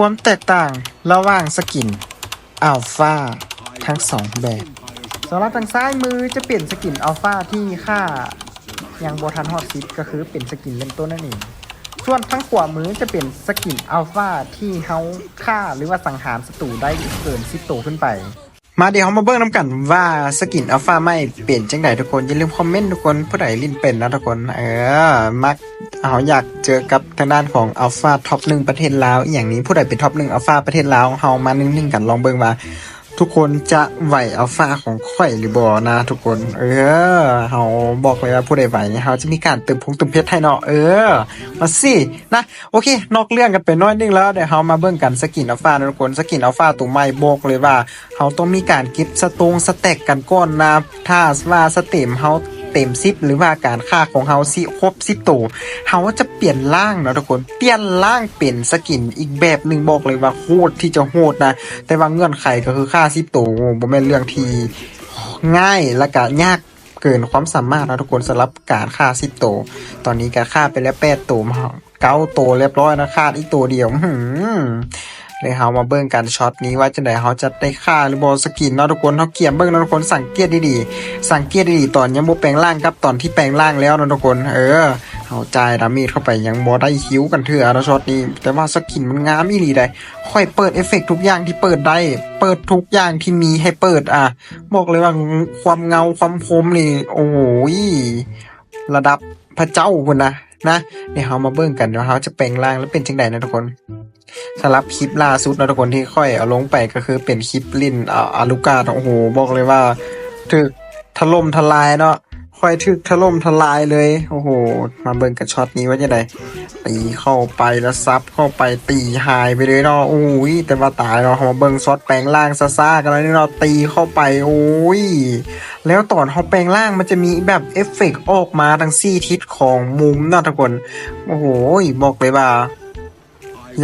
ຄວາມແຕກຕ່າງລະຫວ່າງສະກິນອັລຟາທັງສອງແບບ. ສຳລັບທາງຊ້າຍມືຈະເປັນສະກິນອັລຟາທີ່ຄ່າຍັງບໍ່ທັນຮອດສິບ ກໍຄືເປັນສະກິນເລີ່ມຕົ້ນນັ້ນເອງ. ສ່ວນທາງຂວາມືຈະເປັນສະກິນອັລຟາທີ່ເຮົາຂ້າ ຫຼືວ່າສັງຫານສັດຕູໄດ້ເກີນສິບໂຕຂຶ້ນໄປ. ມາ ດຽວເຮົາມາເບິ່ງນຳກັນວ່າສະກິນອັລຟາໃໝ່ເປັນຈັ່ງໃດທຸກຄົນ. ຢ່າລືມຄອມເມັນທຸກຄົນ ຜູ້ໃດຫຼິ້ນເປັນນະທຸກຄົນ. ເອີ ມັກ ເຮົາຢາກເຈີກັບທາງດ້ານຂອງອັລຟາທັອບໜຶ່ງປະເທດລາວອີ່ຫຍັງນີ້ ຜູ້ໃດເປັນທັອບໜຶ່ງອັລຟາປະເທດລາວ ເຮົາມາໜຶ່ງໆກັນ ລອງເບິ່ງວ່າທຸກຄົນຈະໄຫວອັລຟາຂອງຂ້ອຍຫຼືບໍ່ນະທຸກຄົນ. ເອີ ເຮົາບອກເລີຍວ່າຜູ້ໃດໄຫວນີ້ ເຮົາຈະມີການເຕີມພົງເຕີມເພັດໃຫ້ເນາະ. ເອີ ມາຊິນະ. ໂອເຄ ນອກເລື່ອງກັນໄປໜ້ອຍໜຶ່ງແລ້ວ ດຽວເຮົາມາເບິ່ງກັນສະກິນອັລຟານະທຸກຄົນ. ສະກິນອັລຟາໂຕໃໝ່ ບອກເລີຍວ່າເຮົາຕ້ອງມີການເກັບສະຕົງສະແຕັກກັນກ່ອນນະ. ຖ້າວ່າສະເຕັມເຮົາເຕັມສິບ ຫຼືວ່າການຂ້າຂອງເຮົາຊິຄົບສິບໂຕ ເຮົາຈະປ່ຽນຮ່າງເນາະທຸກຄົນ ປ່ຽນຮ່າງເປັນສະກິນອີກແບບໜຶ່ງ. ບອກເລີຍວ່າໂຄດທີ່ຈະໂຫດນະ ແຕ່ວ່າເງື່ອນໄຂກໍຄືຂ້າສິບໂຕ ໂອ້ ບໍ່ແມ່ນເລື່ອງທີ່ງ່າຍ ແລະກະຍາກ ເກີນຄວາມສາມາດເນາະທຸກຄົນ. ສຳລັບການຂ້າສິບໂຕ ຕອນນີ້ກໍຂ້າໄປແລ້ວແປດໂຕ ເກົ້າໂຕລຽບຮ້ອຍນະ ຂາດອີກໂຕດຽວ. ອື ແລ້ວເຮົາມາເບິ່ງກັນຊັອດນີ້ວ່າຈັ່ງໃດ ເຮົາຈະໄດ້ຂ້າຫຼືບໍ່ສະກິນເນາະທຸກຄົນ. ເຮົາກຽມເບິ່ງເນາະທຸກຄົນ ສັງເກດດີໆ ສັງເກດດີໆ ຕອນຍັງບໍ່ແປງຮ່າງກັບຕອນທີ່ແປງຮ່າງແລ້ວເນາະທຸກຄົນ. ເອີ ເຮົາຈ່າຍດາເມດເຂົ້າໄປຍັງບໍ່ໄດ້ຄິວກັນເທື່ອເນາະຊັອດນີ້ ແຕ່ວ່າສະກິນມັນງາມອີ່ຫຼີໃດ. ຂ້ອຍເປີດເອຟເຟັກທຸກຢ່າງທີ່ເປີດໄດ້ ເປີດທຸກຢ່າງທີ່ມີໃຫ້ເປີດ ອາ ບອກເລີຍວ່າຄວາມເງົາຄວາມຄົມນີ້ ໂອ້ຍ ລະດັບພະເຈົ້າພຸ້ນນະ ນະ. ດຽວເຮົາມາເບິ່ງກັນວ່າເຮົາຈະແປງຮ່າງແລ້ວເປັນຈັ່ງໃດນະທຸກຄົນ. ສຳລັບຄລິບລ່າສຸດເນາະທຸກຄົນ ທີ່ຂ້ອຍເອົາລົງໄປກໍຄືເປັນຄລິບຫຼິ້ນ ອາ ອາລູກາດ ໂອ້ໂຫ ບອກເລີຍວ່າຖືກຖະຫຼົ່ມທະລາຍເນາະ ຂ້ອຍຖືກຖະຫຼົ່ມທະລາຍເລີຍ. ໂອ້ໂຫ ມາເບິ່ງກັນຊັອດນີ້ວ່າຈັ່ງໃດ. ຕີເຂົ້າໄປແລ້ວສັບເຂົ້າໄປ ຕີຫາຍໄປເລີຍເນາະ. ໂອ້ຍ ແຕ່ວ່າຕາຍເນາະ. ເຮົາມາເບິ່ງຊັອດແປງຮ່າງຊ້າໆກັນໜ້ອຍໜຶ່ງເນາະ ຕີເຂົ້າໄປ ໂອ້ຍ ແລ້ວຕອນເຮົາແປງຮ່າງ ມັນຈະມີແບບເອຟເຟັກອອກມາທັງສີ່ທິດຂອງມຸມເນາະທຸກຄົນ. ໂອ້ໂຫ ບອກເລີຍວ່າ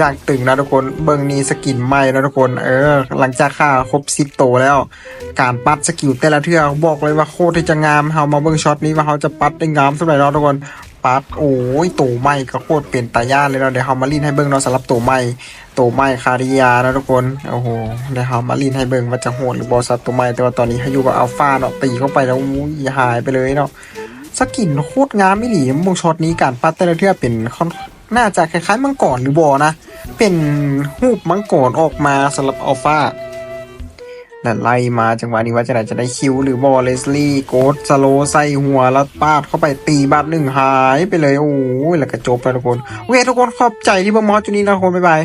ຢ່າງຕຶງນະທຸກຄົນ. ເບິ່ງນີ້ສະກິນໃໝ່ນະທຸກຄົນ. ເອີ ຫຼັງຈາກຂ້າຄົບສິບໂຕແລ້ວ ການປັດສະກິວແຕ່ລະເທື່ອ ບອກເລີຍວ່າໂຄດທີ່ຈະງາມ. ເຮົາມາເບິ່ງຊັອດນີ້ວ່າເຮົາຈະປັດໄດ້ງາມສ່ຳໃດເນາະທຸກຄົນ. ປັດ ໂອ້ຍ ໂຕໃໝ່ກໍໂຄດເປັນຕາຢ້ານເລີຍເນາະ. ດຽວເຮົາມາຫຼິ້ນໃຫ້ເບິ່ງເນາະ ສຳລັບໂຕໃໝ່ ໂຕໃໝ່ຄາລິຢາເນາະທຸກຄົນ. ໂອ້ໂຫ ດຽວເຮົາມາຫຼິ້ນໃຫ້ເບິ່ງວ່າຈະໂຫດຫຼືບໍ່ ສຳລັບໂຕໃໝ່. ແຕ່ວ່າຕອນນີ້ເຮົາຢູ່ກັບອັລຟາເນາະ ຕີເຂົ້າໄປແລ້ວ ໂອ້ຍ ຫາຍໄປເລີຍເນາະ. ສະກິນໂຄດງາມອີ່ຫຼີ ເບິ່ງຊັອດນີ້ ການປັດແຕ່ລະເທື່ອເປັນ ໜ້າຈະຄ້າຍໆມັງກອນຫຼືບໍ່ນະ ເປັນຮູບມັງກອນອອກມາສຳລັບອັລຟາ. ແລ້ວໄລ່ມາ ຈັງຫວະນີ້ວ່າຈັ່ງໃດ ຈະໄດ້ຄິວຫຼືບໍ່. ເລສລີ ກົດສະໂລໃສ່ຫົວ ແລ້ວປາດເຂົ້າໄປ ຕີບາດໜຶ່ງ ຫາຍໄປເລີຍ. ໂອ້ຍ ແລ້ວກໍຈົບແລ້ວທຸກຄົນ. ໂອເຄທຸກຄົນ ຂອບໃຈທີ່ເບິ່ງມາຮອດຈຸດນີ້ນະທຸກຄົນ ບາຍບາຍ.